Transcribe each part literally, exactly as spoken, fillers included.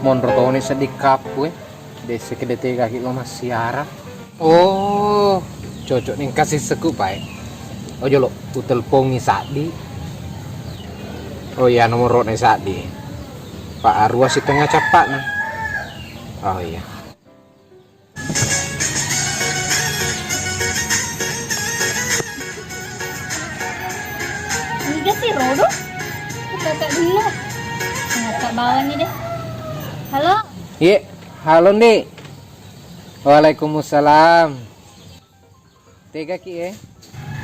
Monro toni seddi kappu e. Desse ke de tega ki lo massiara. Oh, cocok ni engka sisseku pae. Oh, jolo, utelpongi Saddi. Oh iya, nomorone Saddi. Pak arua sitengnga cappa'na. Oh iya. Niga si Rodo? Kakak dulu. Ngakak bawang ni deh. Halo. Iye, halo, Ndi. Waalaikumsalam. Tega ki e?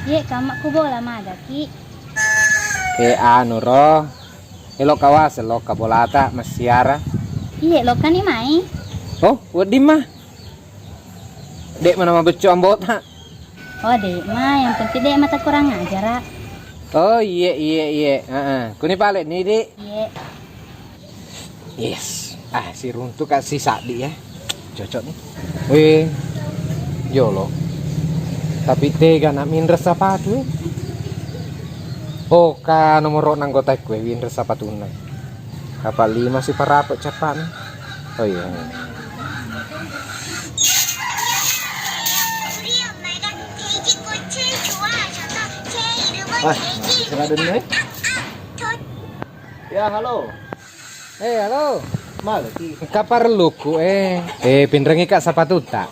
Iye, kammakku bola maga ki. E, anu ro. Elo kawase lo ka bolata massiara. Iye, lo kani mai. Oh, wedding ma. Dek mana mabeccu ambota. Oh, dek ma, yang penting dek mata kurang ajar, ah. Oh, iye, iye, iye. Heeh. Kuni pale ni, Dik. Iye. Yes. Ah, siruntu ka si Saddi ya. Cocok nih. Weh, jolo. Tapi tega nak minres sapatu e. Oh, ka nomoro anggota kue winres sapatunna. Apa lima si parape cappa'na? Oh iya. Ah, kena denne. Ya, halo. Eh, halo. Male ki. Engka parelluku, eh. Eh, pinrengi ka sapatutta.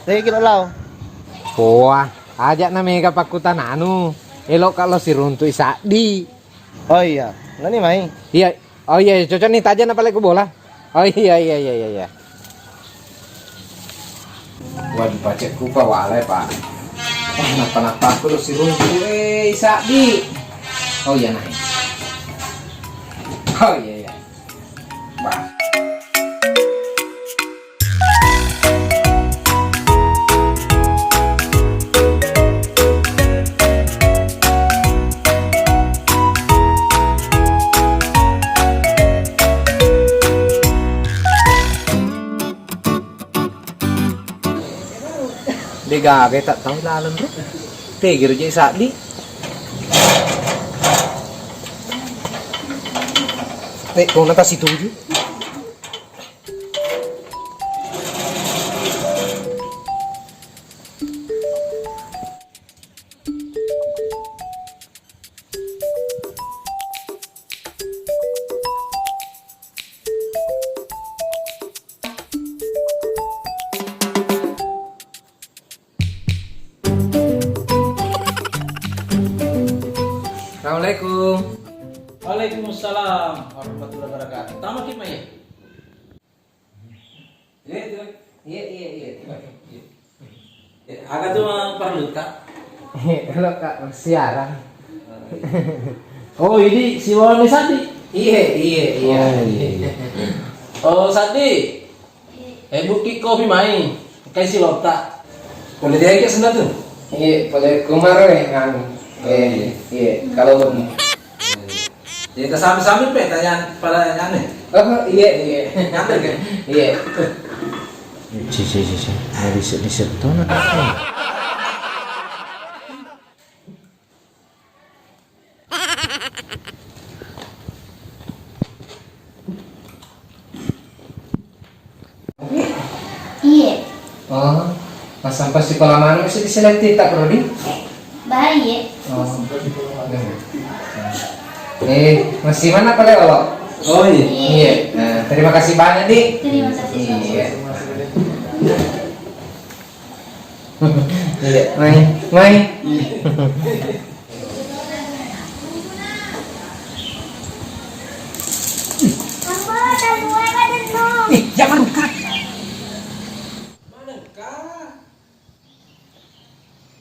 Tegi lo lao. Wah, aja na mega pakkutananu. Elo ka lo siruntu i Saddi. Oh iya, nani mai? Iya. Oh iya, iya, cocok nih, taja na pale ku bola. Oh iya, iya, iya, iya, iya. Waduh, pacekku pa walai, Pak. Eh, napa-napa aku lo siruntu, eh, Saddi. Oh iya, nah. Oh iya, iya. Wah. De gaga tak tahu laleng, Bro. Tegi ro je Saddi. Eh, kau nata situju. Assalamualaikum. Waalaikumsalam warahmatullahi wabarakatuh. Tama ki, Mai? Iya, iya, iya. Iya, aga tu, eh, parellu ta? Iya, kalau Kak siaran. Oh, ini si Wawan Saddi? Iya, iya, iya. Oh, iya, iya. Oh, Saddi. Eh, bukki kopi mai. Kai si lota. Boleh dia ke sana tu? Iya, boleh kumaro, eh, anu. Oh, iya. Iya, kalau Jadi, tasambi-sambi pe tanya pada nyane. Oh, iya, iya. Nyane ke? Iya. Ci, ci, ci, ci. Nah, diset, diset. Tuh, nah. Iye. Oh, massempang sikola maneng si diselektif tak, Rodi? Baik. Oh. Eh, masih mana pada awak? Oh, iya. Iya. Nah, terima kasih banyak, Dik. Terima kasih. Iya. Iya, mai, mai. Ih, jangan, Kak. Manengka?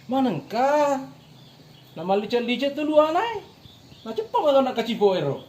Manengka? Namalliceng-liceng tu luanai. Naceppa maga nak kacipo ero.